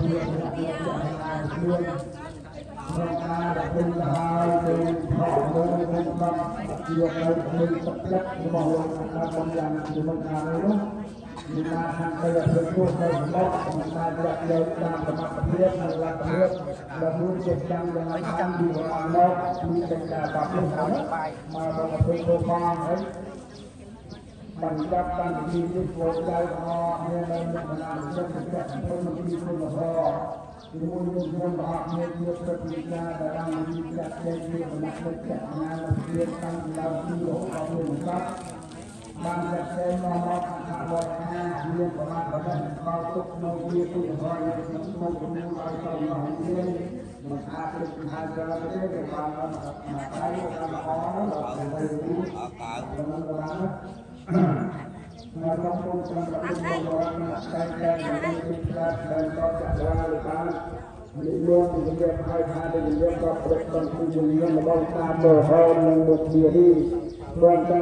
ក្នុងការដែលគុណទៅហើយទៅថតមើលនឹងបានយកនៅក្នុងទឹកចិត្តរបស់លោកអាចារ្យយ៉ាងជាមួយការនេះមានការខាងទៅប្រជុំនៅមកក្នុងការចាត់យកតាមសមត្ថភាពនិងលទ្ធភាពដែលរួមជាចាំយ៉ាងតាមពីមកមានតែការបាក់នេះមកដល់ប្រជុំផងហើយបញ្ចប់កម្មវិធីនេះធ្វើដោយអមាននៅមុខបណ្ដាចិត្តចិត្តពុទ្ធទីគុណហជាមួយនឹងខ្ញុំបាទមានជាព្រឹត្តិការណ៍ដែលបានមានចាត់ចែងជាបណ្ដាចិត្តណាជាតាំងពីដើមទីរហូតដល់ពេលបញ្ចប់បានចាត់ចែងមកមកថាវត្តណាមានប្រមាណប្រមាណដល់ទុកនៅជាទុកហើយក្នុងក្នុងជំនួយឲ្យទៅមករៀនមិនអាចទៅថាច្រើនទេគេបានមកមកដៃតាមល្អដល់ទៅទី អើកើ មិនបានមកក្នុងគុំសម្រាប់គុំបរមតែតែទីផ្លាតដែលតចក្រវាលបាននិមន្តជំរាបឲ្យថាដែលជំរាបក៏ប្រកបពីជំនឿរបស់តាមមហោនិងមុខជារីព្រមទាំង